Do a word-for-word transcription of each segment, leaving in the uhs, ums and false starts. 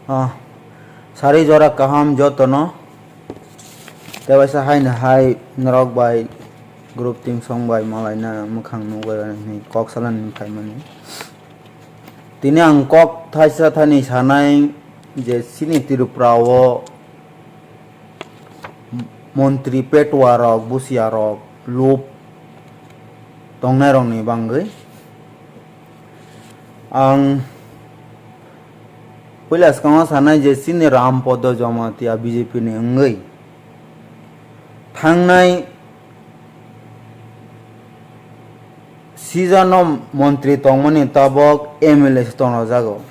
Ah, sari jora kaham jotono. Tebaisa haino hai norok bai group team song bai malaina mwkhang nukbai hwnwi kok salani phaimani. Tini ang kok thaisa thani sanai je chini Tripura o montri petua rok, busia rok, lup tongnai rokni bangwi. Ang puila swkango sanai je chini Ram Podo Jamatia B J P ni wngwi thangnai season o montri tongmani tabok M L A se tongna jago.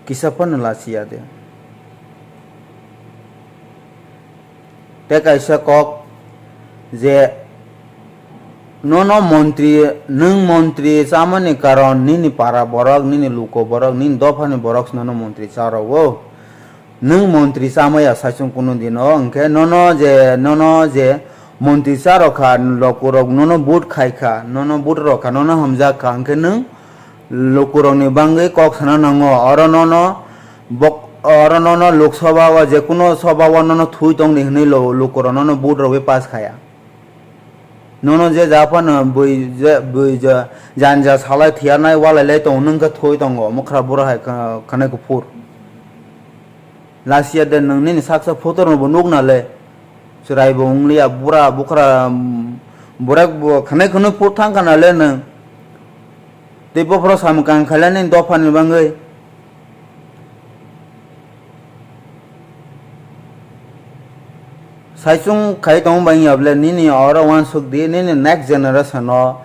Kisa phano lachiya de. Tei kaisa kok je nono montri, nwng montri chamani karon nini para borok, nini luko borok, nini dophani borok nono montri cha rwo. Nwng montri chamaya saichung kunu dino, hwnkhe nono je, nono je montri cha rokha, lukurok nono vote khaikha, nono vote rokha, nono hamjak kha, hwnkhe nwng lukurokni bangwi kok sana nango. Oro nono bok-, oro nono Lok Sabha o, je kuno sabha o nono thui tongdi hwnwi lo-, lukurok nono vote rwui pass khaya. Nono je ja phano bui je, bui je janja salai thiyarnai walailai tongo, nwng khe thui tongo, mwkhra bura hai kha-, khanai kuphur. Lachiya de nwng nini saksa photo rokbo nukna le. Chwrai bo wngliya, bura bukhra, mm, borok bo khanai khwnwi phut thang khana le nwng. Tei bophoro samung kang khailani dophani bangwi. Saichung khai tong bangya bole nini oro uansuk di, nini next generation o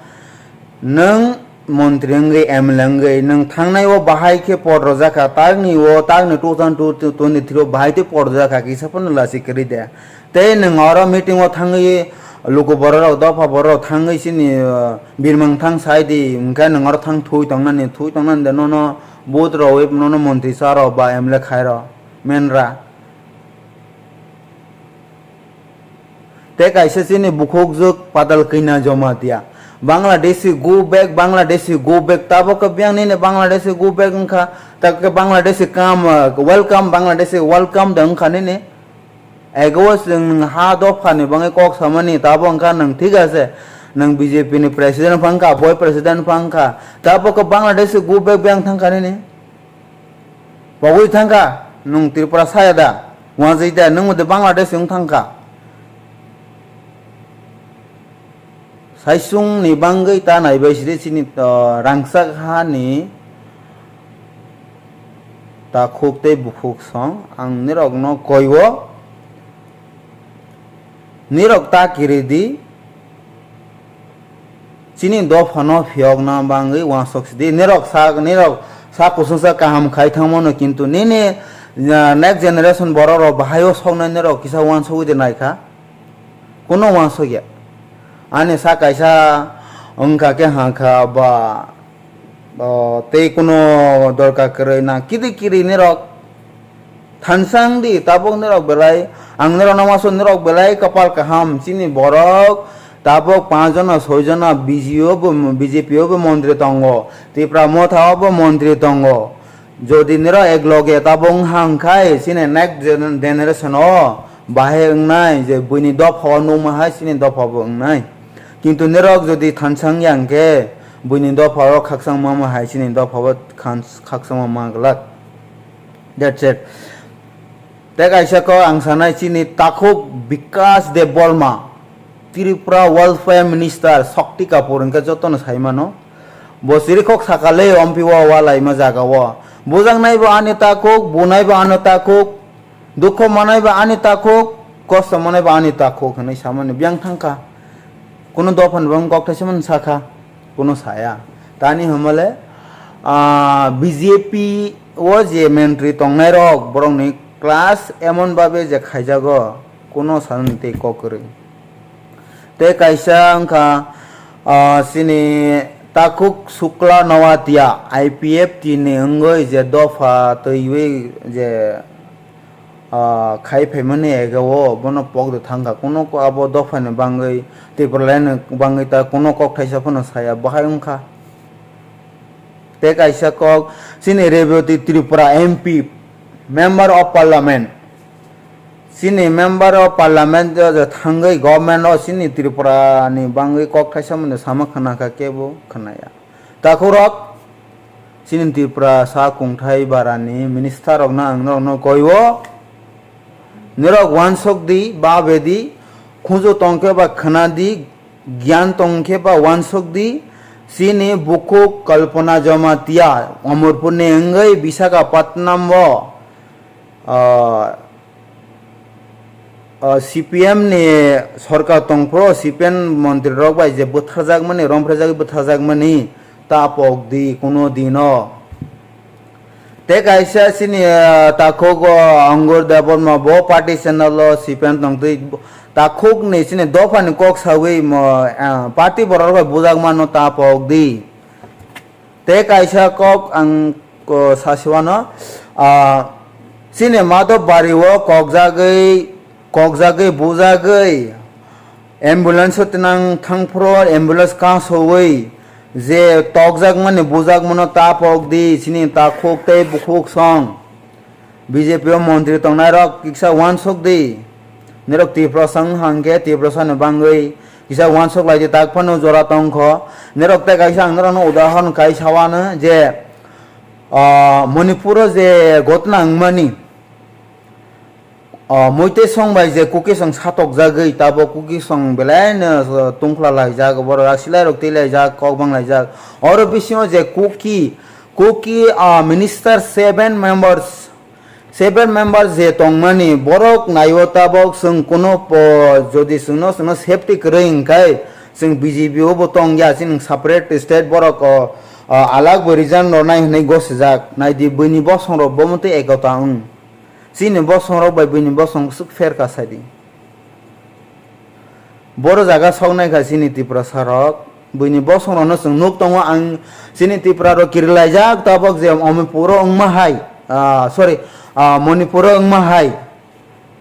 nwng montri wngwi M L A wngwi nwng thangnai o bahai khe pot rwjak kha, takni o takni two thousand twenty-three o bahai tei pot rwjak kha, kisa phano lachi kwrwi de. Tei nwng oro meeting o thangwi luku borok rok, dopha borok rok thangwi chini, uh, birmang thang sai di, hwnkhe nwng oro thang thui tongnani, thui tongnani de nono vote rwwi nono montri cha rw ba M L A khai rw menra. Tei kaisa chini bukhukjwk Patal Kanya Jamatia. Bangladeshi go back, Bangladeshi go back. Tabok khe biyang nini Bangladeshi go back wngkha. Tabok khe Bangladeshi come, uh, welcome, Bangladeshi welcome da wngkha nini. Ego chwng nwng ha dophani bangwi kok samani, tabok wngkha nwng thik ase. Nwng B J P ni president phangkha, boi president phangkha. Tabok khe Bangladeshi go back biyang thangkha nini. Pogwi thangkha, nwng Tripura saya da? Uansuk da, nwng mode Bangladesh wng thangkha. Saichung ni bangwi ta naibai side chini, uh, rangchak ha ni takhuk tei bukhuk song. Ang nirok no koi o, nirok ta kiri di. Chini dophano phiyokna bangwi uansuk sidi. Nirok sak, nirok sak kusungsa kaham khai thangmano, kintu nini, uh, next generation borok rok bahai o soknai nirok kisa uansugwi de naikha. Kuno uansukya. Ani sa kaisa wngkha khe hangkha ba, o, tei kuno dorkar kwrwi na kiri kiri nirok thansang di, tabuk nirok belai, ang nirok no uansuk nirok belai kapal kaham, chini borok tabuk panch jona, soi jona B J O bo, B J P o bo montri tongo, Tipra Motha o bo montri tongo. Jodi nirok ek loge tabuk wng hang khai, chini next gener-, generation o bahai wngnai, je buini dopha o nukma hai chini dopha bo wngnai. Kintu nirok jodi thansang ya hwnkhe, buini dopha o khakchangma ma hai chini dopha o khans-, khakchangma ma glak. That's it. Tei kaisa kok ang sanai chini takhuk Bikash Debbarma, Tripura Welfare Minister, Shakti Kapoor hwnkhe jotono sai mano. Bo chirikhok sakale ompi o walaima jaga o. Bujaknai bo ani takhuk, bunai bo ano takhuk, dukho manai bo ani takhuk, kosto manai bo ani takhuk hwnwi samani biyang thangkha. Kuno dophani bo kokthai se mano sakha, kuno saya. Tani hwnmale, ah, B J P o je mentri tongnai rok, borokni class emon babe je khaijago, kuno sanani tei kok kwrwi. Tei kaisa wngkha, ah, chini takhuk Shukla Noatia, I P F T ni wngwi je dopha twiwi je ah, khai phaimani ega o bono pokdo thangkha, kuno ko abo dophani bangwi, Tipraland ni bangwi ta kuno kok thaisa phano saya, bahai wngkha. Tei kaisa kok, chini Reboti Tripura M P, Member of Parliament. Chini Member of Parliament o je thangwi government o chini Tripura ni bangwi kok thaisa mano sama khna kha, kebo khna ya. Takhurok, chini Tripura sa kungthai barani minister rokno ang norokno koi o, norok wansok di, ba bedi, khujo tongkhe ba khna di, gyan tongkhe ba wansok di, chini bukhuk Kalpana Jamatia, Omorpur ni wngwi Visakhapatnam o, ah, ah, C P M ni sorkar tongphuru, C P M montri rok bai je bwtharjakmani, romphrejakgwi bwtharjakmani, ta pok di kuno dino. Tei kaisa chini, ah, takhuk o Angur Debbarma bo party channel o C P M tongtwi takhuk ni chini dopha ni kok sawi mo, ah, party borok rok bai bujak mano ta pok di. Tei kaisa kok ang ko sasiwano, ah, chini Madhab Bari o kokjagwi, kokjagwi bujagwi ambulance o twnang thangphuru ambulance kasowi je tokjakmani bujakmano ta pok di chini takhuk tei bukhuk song. B J P o montri tongnai rok kisa wansok di. Norok Tiprasa wng hangkhe Tiprasa ni bangwi kisa wansok lai di tak phano jora tongkho. Norok tei kaisa ang norokno udahoron kai sawano je, ah, Manipur o je gotna wngmani, ah, Muitei song bai je Kuki song satokjagwi, tabok Kuki song belai no, ah, tungkhla laijak, borok asilai rok twi laijak, kok bang laijak. Oro bisingo je Kuki, Kuki, ah, minister seven members, seven members je tongmani, borok naiyo tabok chwng kuno po, jodi chwngno, chwngno safety kwrwi hwnkhe, chwng B J P o bo tongya, chini separate state borok o, ah, alag bo region rwnai hwnwi gosijak. Naidi, buini bosong rok bo mwtwi ekota wng. Chini bosong rok bai buini bosong swk pher ka sai di. Boro jaga sok nai kha chini Tiprasa rok. Buini bosong rokno chwng nuk tongo, ang chini Tripura rok kirilaijak tabok je Omipuro wngma hai, ah, sorry, ah, Manipuro wngma hai.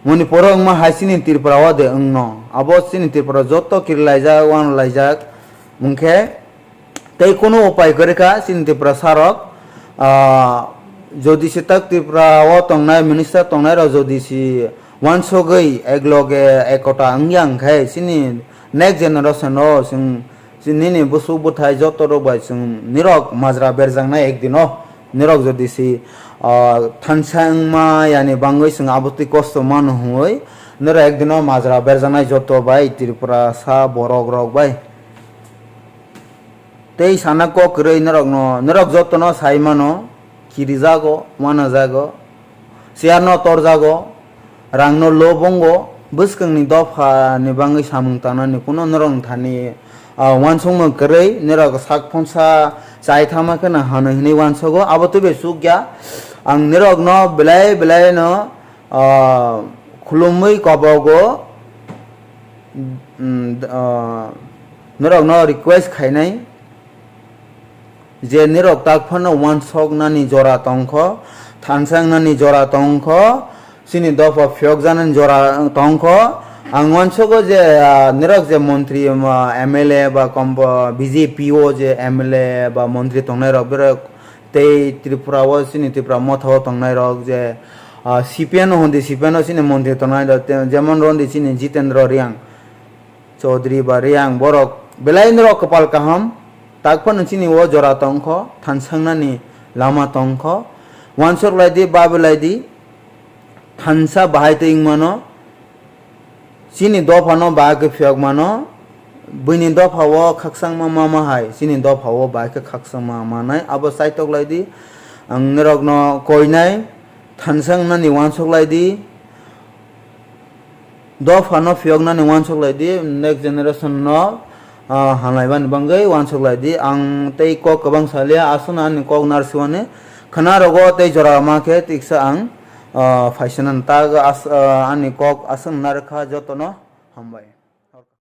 Manipuro wngma hai chini Tripura o de wngno. Abo chini Tripura joto kirilaijak, wanlaijak. Hwnkhe tei kunu upai kwrwi kha chini Tiprasa rok, ah, jodi se tak Tripura o tongnai minister tongnai rok jodi se wansogwi ekloge ekota wngya hwnkhe chini next generation o chwng, chini nini bwswk bwthai joto rok bai chwng nirok majra berjaknai ekdin o nirok jodi se, ah, thansa wngma yani bangwi chwng abo twi kosto mano hwnwi nirok ekdin o majra berjaknai joto bai Tripura sa borok rok bai. Tei sana kok kwrwi norokno, norok jotono sai mano, kirijago, wanajago, chair no torjago, rang no lobongo, bwskangni dopha ni bangwi samung tangnani kuno norok thani, ah, wansukmung kwrwi, norok sak phonsa chai thama kheno hano hinwi wansugo, abo twibai chukya. Ang norokno belai belai no, ah, khulumwi kobogo, mm, ah, norokno request khainai je norok tak phano wansoknani jora tongkho, thansa wngnani jora tongkho, chini dopha phiyokjaknani jora tongkho. Ang wansugo je, ah, norok je montri, ah, M L A ba kombo B J P o je M L A ba montri tongnai rok, borok tei Tripura o, chini Tripura motha o tongnai rok je, ah, C P M o hwn di, C P M o chini montri tongnai rok, te-, jemon rw di chini Jitendra Reang Chaudhary ba Reang, borok belai norok kwpal kaham, tak phano chini o jora tongkho, thansa wngnani lama tongkho, wansok lai di, babu lai di, thansa bahai twi wng mano. Chini dophano bahai khe phiyok mano, buini dophao khakchangma ma ma hai, chini dophao bahai khe khakchangma manai, abo chaitok lai di. Ang norokno koinai, thansa wngnani wansok lai di, dophano phiyoknani wansok lai di, next generation no, ah, hamlaimani bangwi wansok lai di. Ang tei kok kwbang salia, aswkno ani kok narwkmani khwnarogo tei jora ma khe tiksa ang, ah, phaisana tak as-, ah, ani kok aswk narwkha jotono hambai.